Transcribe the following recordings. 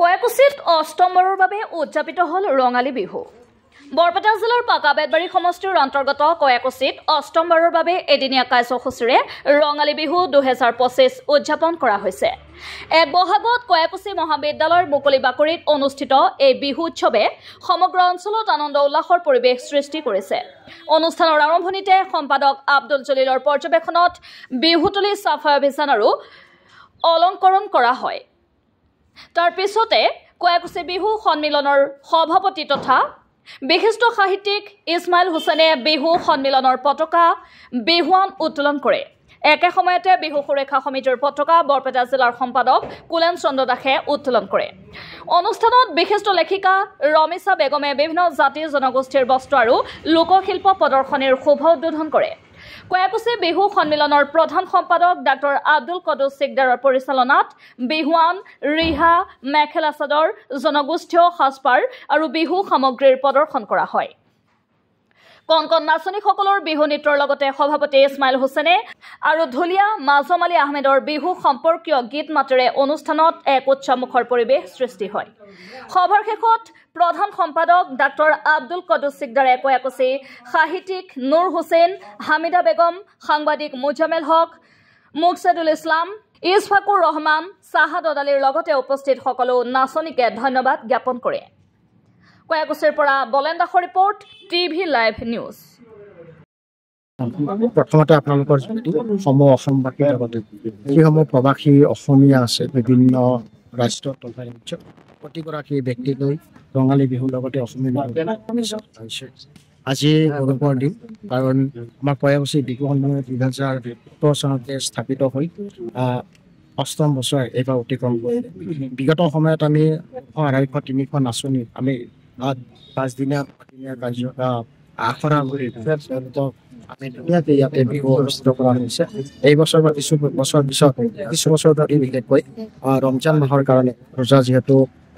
কয়াকুছিত অষ্টমবাৰৰ বাবে উদযাপিত হ'ল ৰঙালী বিহু। বৰপেটা জিলাৰ পাকাবেতবাৰী সমষ্টিৰ অন্তৰ্গত কয়াকুছিত অষ্টমবাৰৰ বাবে এদিনীয়া কাৰ্যসূচীৰে ৰঙালী বিহু 2025 উদযাপন কৰা হৈছে। এক বহাগত কয়াকুছি মহাবিদ্যালয়ৰ মুকলি বাকৰিত অনুষ্ঠিত এই বিহু উৎসৱে সমগ্ৰ অঞ্চলত আনন্দ উল্লাসৰ পৰিৱেশ সৃষ্টি কৰিছে। অনুষ্ঠানৰ আৰম্ভণিতে সম্পাদক আব্দুল জলিলৰ পৰ্যবেক্ষণত বিহুতলী চাফাই অভিযান আৰু অলংকৰণ কৰা হয়। তাৰ পিছতে কয়াকুছি বিহু সন্মিলনৰ সভাপতি তথা বিশিষ্ট সাহিত্যিক ইছমাইল হুছেইনে বিহু সন্মিলনৰ পতাকা বিহুৱান উত্তোলন কৰে। একে সময়তে বিহু সুৰক্ষা সমিতিৰ পতাকা বৰপেটা জিলাৰ সম্পাদক কুলেন চন্দ্ৰ দাসে উত্তোলন কৰে। অনুষ্ঠানত বিশিষ্ট লেখিকা ৰমিছা বেগমে বিভিন্ন জাতি জনগোষ্ঠীৰ বস্ত্ৰ আৰু লোকশিল্প প্ৰদৰ্শনীৰ শুভ উদ্বোধন কৰে। কয়াকুছি বিহু সন্মিলনৰ প্ৰধান সম্পাদক ডাক্তৰ আব্দুল কদুছ চিকদাৰৰ পৰিচালনাত বিহুৱান, ৰিহা, মেখেলা চাদৰ, জনগোষ্ঠীয় সাজপাৰ আৰু বিহু সামগ্ৰীৰ প্ৰদৰ্শন কৰা হয়। কণ কণ নাচনীসকলৰ বিহু নৃত্যৰ লগতে সভাপতি ইছমাইল হুছেইনে আৰু ঢুলীয়া মাজম আলী আহমেদৰ বিহু সম্পৰ্কীয় গীত মাতেৰে অনুষ্ঠানত এক উৎসৱমুখৰ পৰিৱেশ সৃষ্টি হয়। সভাৰ শেষত প্ৰধান সম্পাদক ডাক্তৰ আব্দুল কদুছ চিকদাৰে কয়াকুছি সাহিত্যিক নুৰ হুছেইন, হামিদা বেগম, সাংবাদিক মুজামেল হক, মুকছেদুল ইছলাম, ইছফাকুৰ ৰহমান, চাহাদত আলীৰ লগতে উপস্থিত সকলো নাচনীকে ধন্যবাদ জ্ঞাপন কৰে। কয়াকুছিৰ পৰা বলেন দাসৰ ৰিপৰ্ট, টিভি লাইভ নিউজ। প্ৰথমতে আপোনালোকৰ যোগেদি সমূহ অসমবাসীৰ লগতে যিসমূহ প্ৰৱাসী অসমীয়া আছে বিভিন্ন ৰাষ্ট্ৰ তথা ৰাজ্যত, প্ৰতিগৰাকী ব্যক্তিলৈ ৰঙালী বিহুৰ লগতে অসমীয়া বিহু হৈছে। আজি গৌৰৱৰ দিন, কাৰণ আমাৰ কয়াকুছি বিহু সন্মিলন 2017 চনতে স্থাপিত হৈ অষ্টম বছৰ এইবাৰ অতিক্ৰম কৰিলে। বিগত সময়ত আমি 250, 300 নাচনী আমি পাঁচদিনীয়া কাৰ্য আখৰা কৰি তেওঁলোকক আমি ধুনীয়াকৈ ইয়াতে বিহু অনুষ্ঠিত কৰা হৈছে। এই বছৰ বা কিছু বছৰ পিছত, কিছু বছৰ ধৰি বিশেষকৈ ৰমজান মাহৰ কাৰণে ৰোজা, যিহেতু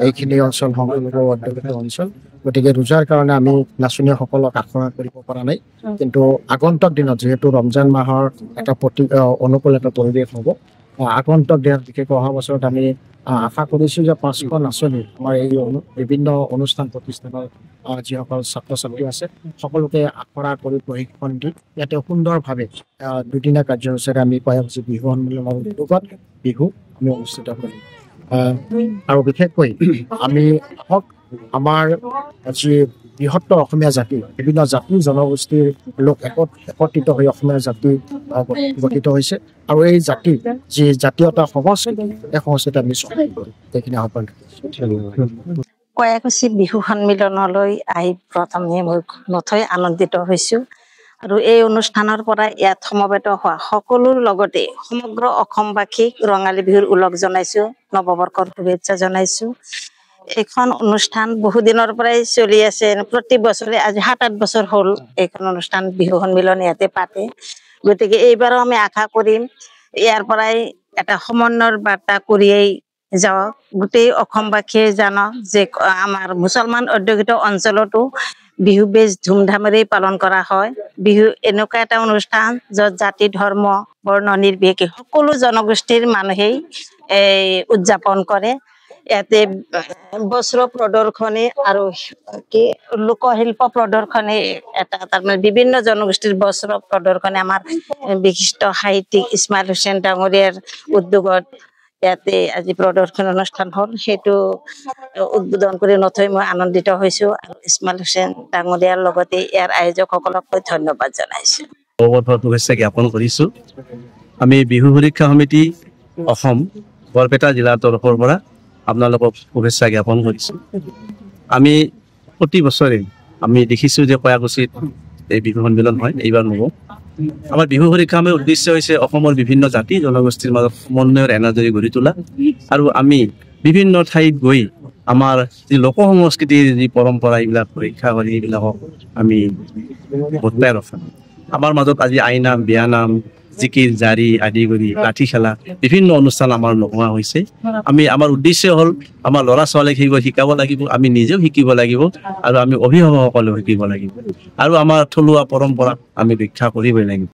এইখিনি অঞ্চল সংখ্যালঘু অধ্যুষিত অঞ্চল, গতিকে ৰোজাৰ কাৰণে আমি নাচনীসকলক আখৰা কৰিব পৰা নাই। কিন্তু আগন্তুক দিনত যিহেতু ৰমজান মাহৰ এটা প্ৰতি অনুকূল এটা পৰিৱেশ হ'ব, আগন্তুক দিনত বিশেষকৈ অহা বছৰত আমি আশা কৰিছোঁ যে 500 নাচনী আমাৰ এই বিভিন্ন অনুষ্ঠান প্ৰতিষ্ঠানৰ যিসকল ছাত্ৰ ছাত্ৰী আছে সকলোকে আখৰা কৰি প্ৰশিক্ষণ দি ইয়াতে সুন্দৰভাৱে দুদিনীয়া কাৰ্যসূচীৰে আমি কয়াকুছি বিহু সন্মিলনৰ উদ্যোগত বিহু আমি অনুষ্ঠিত কৰিম। আৰু বিশেষকৈ আমি হওক আমাৰ যি বৃহত্তৰ অসমীয়া জাতি, বিভিন্ন জাতি জনগোষ্ঠীৰ লোক একত্ৰিত হৈ অসমীয়া জাতি গঠিত হৈছে আৰু এই জাতি যি জাতীয়তা সংস্কৃতি, এই সংস্কৃতি আমি চলাই কৰিম, সেইখিনি আহ্বান ৰাখিছোঁ। কয়াকুছি বিহু সন্মিলনলৈ আহি প্ৰথমে মই নথৈ আনন্দিত হৈছোঁ আৰু এই অনুষ্ঠানৰ পৰা ইয়াত সমবেত হোৱা সকলোৰ লগতে সমগ্ৰ অসমবাসীক ৰঙালী বিহুৰ ওলগ জনাইছোঁ, নৱবৰ্ষৰ শুভেচ্ছা জনাইছোঁ। এইখন অনুষ্ঠান বহুদিনৰ পৰাই চলি আছে, প্ৰতি বছৰে আজি 7-8 বছৰ হ'ল এইখন অনুষ্ঠান বিহু সন্মিলন ইয়াতে পাতে। গতিকে এইবাৰো আমি আশা কৰিম ইয়াৰ পৰাই এটা সমন্বয়ৰ বাৰ্তা কৰিয়েই যাওক, গোটেই অসমবাসীয়ে জানক যে আমাৰ মুছলমান অধ্যুষিত অঞ্চলতো বিহু বেছ ধুমধামেৰেই পালন কৰা হয়। বিহু এনেকুৱা এটা অনুষ্ঠান য'ত জাতি ধৰ্ম বৰ্ণ নিৰ্বিশেষে সকলো জনগোষ্ঠীৰ মানুহেই এই উদযাপন কৰে। ইয়াতে বস্ত্ৰ প্ৰদৰ্শনী আৰু কি লোকশিল্প প্ৰদৰ্শনী এটা, তাৰমানে বিভিন্ন জনগোষ্ঠীৰ বস্ত্ৰ প্ৰদৰ্শনী আমাৰ বিশিষ্ট সাহিত্যিক ইছমাইল হুছেইন ডাঙৰীয়াৰ উদ্যোগত ইয়াতে আজি প্ৰদৰ্শনী অনুষ্ঠান হ'ল। সেইটো উদ্বোধন কৰি নথৈ মই আনন্দিত হৈছোঁ আৰু ইছমাইল হুছেইন ডাঙৰীয়াৰ লগতে ইয়াৰ আয়োজকসকলক মই ধন্যবাদ জনাইছোঁ। শুভেচ্ছা জ্ঞাপন কৰিছোঁ। আমি বিহু সুৰক্ষা সমিতি অসম বৰপেটা জিলাৰ তৰফৰ পৰা আপোনালোকক শুভেচ্ছা জ্ঞাপন কৰিছোঁ। আমি প্ৰতি বছৰে আমি দেখিছোঁ যে কয়াকুছিত এই বিহু সন্মিলন হয়, এইবাৰ নহ'ব। আমাৰ বিহু সুৰক্ষা সমিতিৰ উদ্দেশ্য হৈছে অসমৰ বিভিন্ন জাতি জনগোষ্ঠীৰ মাজত সমন্বয়ৰ এনাজৰী গঢ়ি তোলা আৰু আমি বিভিন্ন ঠাইত গৈ আমাৰ যি লোক সংস্কৃতিৰ যি পৰম্পৰা এইবিলাক ৰক্ষা কৰি এইবিলাকক আমি বৰ্তাই ৰখা। আমাৰ মাজত আজি আইনাম, বিয়ানাম, জিকিৰ জাৰি আদি কৰি লাঠি খেলা বিভিন্ন অনুষ্ঠান আমাৰ নোহোৱা হৈছে। আমি আমাৰ উদ্দেশ্য হ'ল আমাৰ ল'ৰা ছোৱালীক সেইবোৰ শিকাব লাগিব, আমি নিজেও শিকিব লাগিব আৰু আমি অভিভাৱকসকলেও শিকিব লাগিব আৰু আমাৰ থলুৱা পৰম্পৰা আমি ৰক্ষা কৰিবই লাগিব।